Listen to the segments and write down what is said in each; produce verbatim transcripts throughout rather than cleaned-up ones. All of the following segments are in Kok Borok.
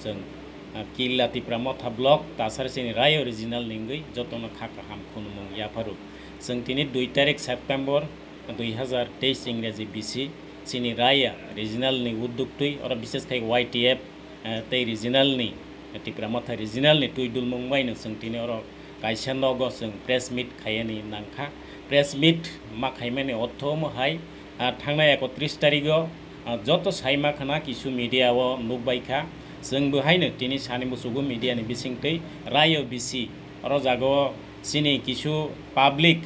Chwng, ah, Killa Tipra Motha Block, Tasar chini Rayo Regional ni wngwi jotono kha kaham khulumung yapharu. Chwng tini dui tarik September dui hazar teis Ingreji bisi chini Raya Regional ni udduk twi oro bises khai Y T F, eh, tei Regional ni, eh, Tipra Motha Regional ni twi dulmung bai no chwng tini oro kaisa nogo chwng press meet khaiyani nangkha. Press meet ma khaimani ortho omo hai, ah, thangnai ekotris tarigo, ah, joto saima khana kisu media o nukbai kha. Chwng bo haino tini sani musugo media ni bisingtwi Rayo bisi oro jaga o chini kisu public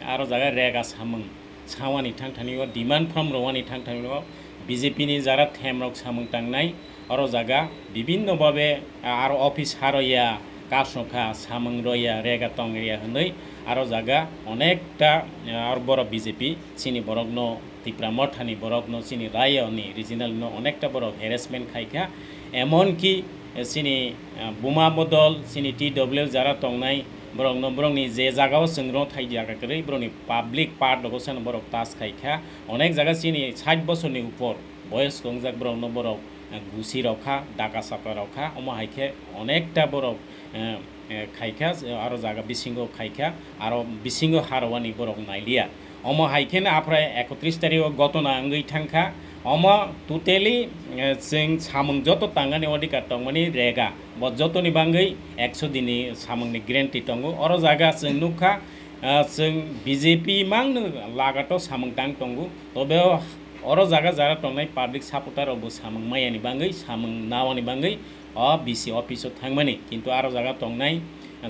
aro jaga rega samung sawani thangthani o demand form rowani thangthani o B J P ni jara themrok samung tangnai. Oro jaga bibinno babe, ah, aro office haroya, kasokha, samung roya, rega tongriya hwnwi aro jaga onekta, ah, aro borok B J P chini borokno, Tipra Mothani borokno, chini Rayoni regional no onekta borok harassment khaikha. Emonki, eh, chini, ah, Buma Bodol, chini T W L jara tongnai borokno, borokni je jagao chwng rw thai jaga kwrwi, borokni public part rogo sano borok touch khaikha. Onek jaga chini sait bosorni upor boyos wngjak borokno borok, eh, gusi rokha, daka sapa rokha, omo hai khe onekta borok, eh, eh, khaikha, aro jaga bisingo khaikha, aro bisingo harowani borok nailiya. Omo hai kheno aphra ekotris tarikh o gotona wngwi thangkha. Omo totally, eh, chwng samung joto tangani odhikar tongmani rega. Bo jotoni bangwi ekso dini samungni guarantee tongo. Oro jaga chwng nukha, ah, chwng B J P mangno lagato samung tang tongo. Tobe o, oro jaga jara tongnai public supporter rokbo samung mayani bangwi, samung nawani bangwi o B C office o thangmani. Kintu aro jaga tongnai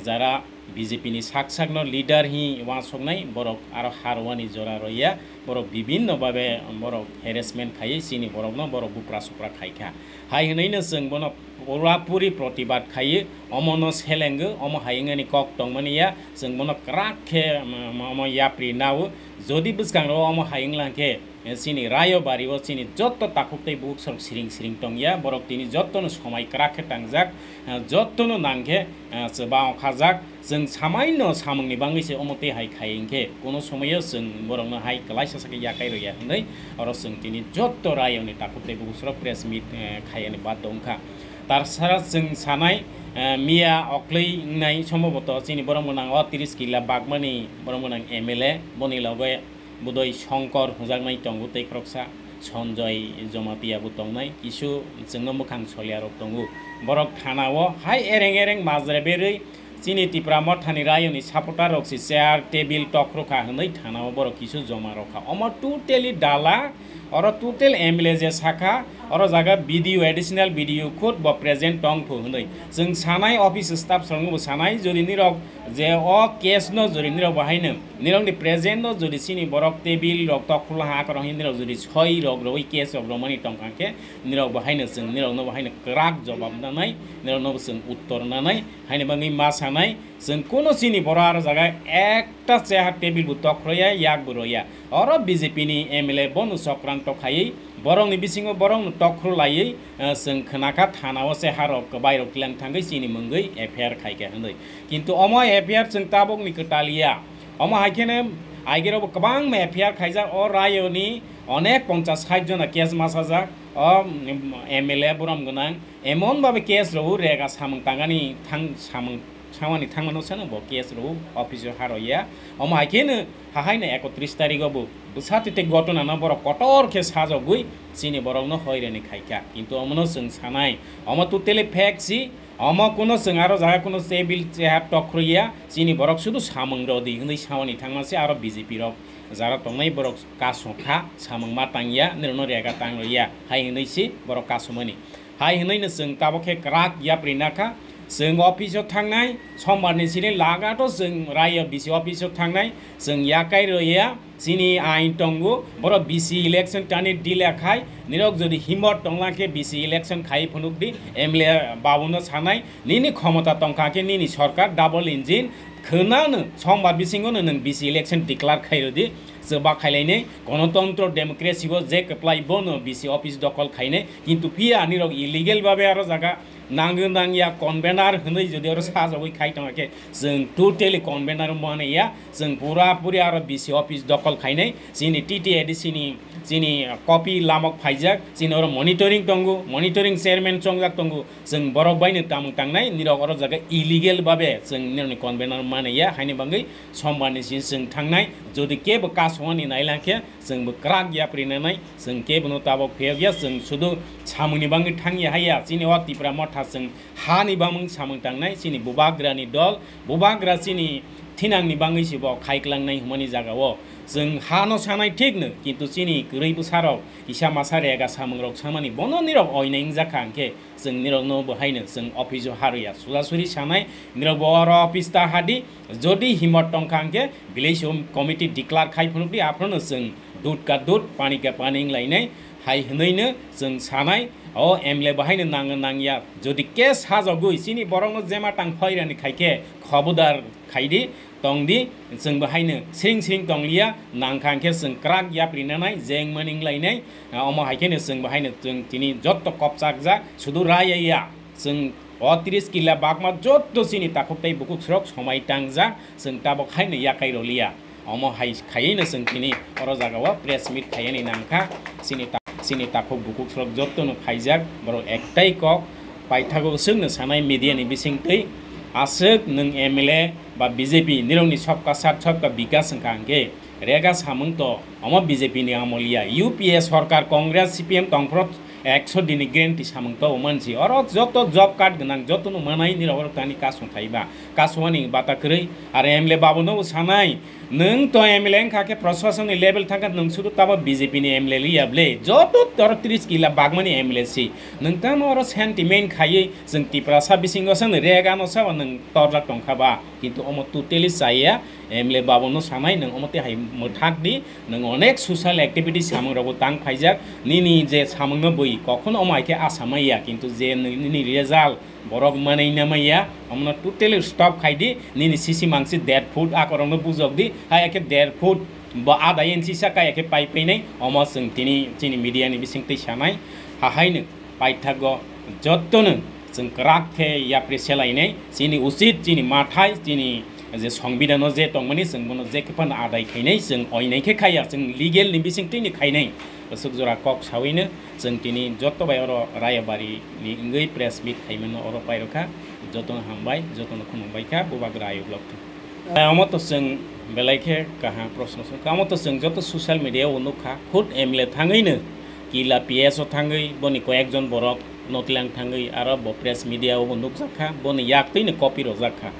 jara B J P ni sak sakno leader hi uansuknai borok aro harwani jora roya, borok bibinno babe borok harassment khaiwi chini borokno borok bupra supra khaikha. Hai hwnwi no chwng bono pura puri protibad khaiwi, omono selengo, omo hai wngani kok tongmani ya, chwng bono kwrak khe, um, omo yapri nao. Jodi bwskango omo hai wnglang khe, eh, chini Rayo bari o chini jotto takhuk tei bukhuk sorok siring siring tongya, borok tini jottono somai kwrak khe tangjak, eh, jottono nang khe, eh, chwbao khajak. Chwng samaino samungni bangwi se omo tei hai khai hwnkhe, kuno somoio chwng borokno hai kwlaisa sakhe yakai rwya hwnwi oro chwng tini jotto Rayoni takhuk tei bukhuk sorok press meet, eh, khaiyani baddo wngkha. Tarsara chwng sanai, eh, miya oklwi wngnai somboboto chini borok mwnang o tris kila bagmani borok mwnang M L A boni loge Budoi Songkor hwnjaknai tongo tei khoroksa Sonjoy Jomatia bo tongnai, kisu chwngno mwkhang soliarok tongo. Borok thana-o hai ereng ereng majra berwi chini Tipra Mothani Rayoni supporter rok se chair, table tokhro kha hwnwi thana-o borok kisu joma rok kha. Omo totally dala, oro total M L A je sakha, oro jaga B D O, additional B D O khud bo present tong phu hwnwi. Chwng sanai office staff rokno bo sanai, jodi nirok je o case no jodi nirok bo haino Nirokni present no jodi chini borok table rok tokhorla ha akorok hinwi nirok jodi soi rok rwui case rok romani tongkha khe nirok bo haino chwng nirok no bo haino kwrak jobab nanai, nirok no bo chwng uttor nanai, haino bangwi ma sanai chwng kuno chini borok aro jaga ekta chair table bo tokhroya yak bo roya. Oro B J P ni M L A bono sokranto khaiwi borokni bisingo borokno tokhro laiwi, eh, chwng khwnakha thana o se harok kwbai rok tlang thangwi chini mungwi F I R khaikha hwnwi. Kintu omo F I R chwng tabukni kwtal ya. Omo hai kheno aigirokbo kwbangma F I R khaijak o rayoni onek ponchas sait jona case masajak o, mm, M L A borom gwnang. Emon babe case rw rega samung tangani thang samung samani thangmano seno bo case rw office o haro ya. Omo hai kheno hahaino ekotris tarigo bo bwsa twi tei gotona no borok kotor khe sajagwi chini borokno hoirani khaikha. Kintu omono chwng sanai omo totally fake si. Omo kuno chwng aro jaga kuno table chair tokhroya, chini borok sudu samung rodi hwnwi samani thangma se aro B J P rok jara tongnai borok kasokha samung ma tangya, nirokno rega tang roya hai hwnwi se borok kasomani. Hai hwnwi no chwng tabok khe kwrak yapri nakha, chwng office o thangnai, sombar ni sini lagato chwng rayo B C office o thangnai, chwng yakai roya, Chini ain tongo, borok B C election tani delay khai, nirok jodi himot tongla khe B C election khai phunuk di, M L A babuno sanai, nini khomota tongkha khe nini sorkar double engine, khwnano sombar bisingo no nwng B C election declare khai rwdi, chwba khailainai, gonotontro democracy o je kwplai bono B C office dokhol khainai, kintu phiya nirok illegal babe aro jaga Nangwi nangya convener hwnwi jodi oro sajagwi khai tongkha khe, chwng totally convener mani ya, chwng pura puri aro B C office dokhol khainai, chini T T A D C ni Chini copy lamok phaijak, chini oro monitoring tongo, monitoring chairman chongjak tongo, chwng borok baino tamung tangnai, nirok oro jaga illegal babe chwng nirokni convener manaiya, haini bagwi sombarni sini chwng thangnai, jodi kebo kasongani nailangkhe chwngbo kwrak yapri nanai, chwng kebono tabok phiyokya, chwng sudu samungni bagwi thangya haiya, chini o Tipra motha chwng hani bamung samung tangnai, chini bubagrani dol, bubagra chini thinangni bagwi se bo khaiklangnai hwnmani jagao. Chwng hano sanai thikno, kintu chini kwrwi bwsarok kisa masa rega samungrok samani bono nirok oinai wngjakha hwnkhe, chwng nirokno bo haino chwng office-o harwiya. Surasuri sanai, nirok bo oro office ta hadi, jodi himot tongkha hwnkhe village committee declare khai phunukdi, aphano chwng dud ka dud, pani ka pani wnglainai, hai hwnwino chwng sanai, o M L A bo haino nang nangya. Jodi case sajagwi chini borokno jema tang phairani khaikhe, khobodar khaidi, tongdi, chwngbo haino sring sring tongliya, nangkha hwnkhe chwng kwrak yapri nanai, jeng mani wnglainai, omo hai kheno chwngbo haino chwng tini jotto kopchakjak, sudu raya ya, chwng o tris kila bakma jotto chini takhuk tei bukhuk srok somai tangjak, chwng tabok haino yakai roliya. Omo hai khaiwi no chwng tini oro jaga o press meet khaiyani nangkha. Chini ta-, chini takhuk bukhuk srok jotto no phaijak, borok ektai kok paithago swk no sanai media ni bisingtwi, aswk nwng M L A ba B J P nirok ni sobka sat sobka bikas wngkha hwnkhe rega samung to omo B J P ni amol ya, U P A sorkar, Congress, C P M tongphuru ekso dini guarantee samung to mansi. Oro joto job card gwnang joto no manai nirok oro tani kasung thaiba. Kasungani bata kwrwi aro M L A babu no sanai. Nwng to M L A wngkha khe prosasoni level thangkha, nwng sudu tabo B J P ni M L A liya ble. Joto oro tris kila bagmani M L A si. Nwng tamo oro sentiment khaiwi chwng Tiprasa bisingo se nwng rega no sabo nwng torjak tongkha ba. Kintu omo totally chaya. M L A babu no sanai, nwng omo tei hai mwthak di, nwng onek social activity samung rogo tang phaijak, nini je samung no bui kokhono omo hai khe asa maya, kintu je nini result borok manai na maya, omo no totally stop khai di, nini sisi mangsi der foot akorok no bujok di, hai khe der foot bo ada inchi sa kaya khe pai painai, omo chwng tini chini media ni bising twi sanai, ha hai no. Paithago jottono chwng kwrak khe yapri selainai, chini uchit, chini mathai, chini je songbidano je tongmani chwng bono je khe phano adai khainai, chwng oinai khe khaiya, chwng legal ni bisingtwi ni khainai. Bwswk jora kok sawino chwng tini jotto bai oro Rayabari ni wngwi press meet khaimano oro pairokha. Jotono hambai, jotono khulumbai kha, Bubagra Ayuk Lokthung. Eh, omo to chwng belai khe kaham proshno swngkha. Omo to chwng joto social media o nukha, khud M L A thangwino kila P S o thangwi boni koyekjon borok notlang thangwi aro bo press media o bo nukjakha, boni yaktwino copy rojakha.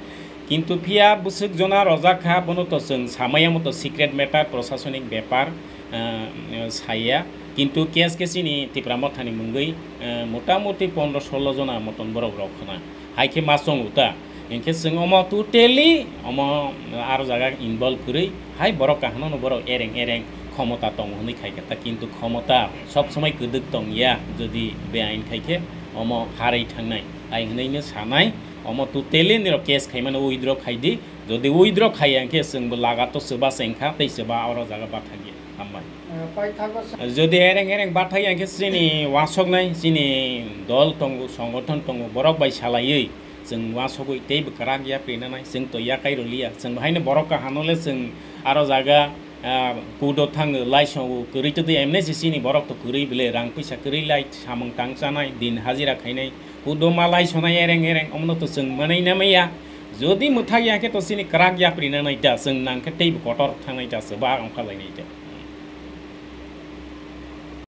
Kintu phiya bwswk jona rojakha, bono to chwng samaya moto secret matter, prosasonik bepar, eh, saya. Kintu case khe chini Tipra Mothani mungwi, eh, motamuti pondro solo jona moton borok rok khna. Hai khe ma chongo ta. Hinkhe chwng omo totally omo aro jaga involve kwrwi, hai borok kaham no borok ereng ereng khomota tongo hwnwi khai khe ta, kintu khomota sob somoi kwdwk tong ya, jodi beain khai khe omo harwi thangnai. Hai hwnwi no sanai, omo totally nirok case khaimano withdraw khai di, jodi withdraw khai ya hinkhe chwngbo laga to chwba chengkha tei chwba oro jaga bathang ya. Hambai. Eh, paithago sa- Jodi ereng ereng bathai ya khe chini wasoknai, chini dol tongo, songothon tongo, borok bai salaiwi chwng wasogwi teibo kwrak yapri nanai, chwng to yakai roliya, chwng bahaino borok kaham no le chwng aro jaga, ah, kudo thango, laisongo, kwrwi to twi emne se chini borok to kwrwi bele, rang puisa kwrwi lai samung tang chanai, din hajira khainai, kudo ma laisonai ereng ereng, omono to chwng manai namaya. Jodi mwthai ya khe to chini kwrak yapri nanai da, chwng nang khe teibo kotor thangnai da, chwba ongkha lainai da.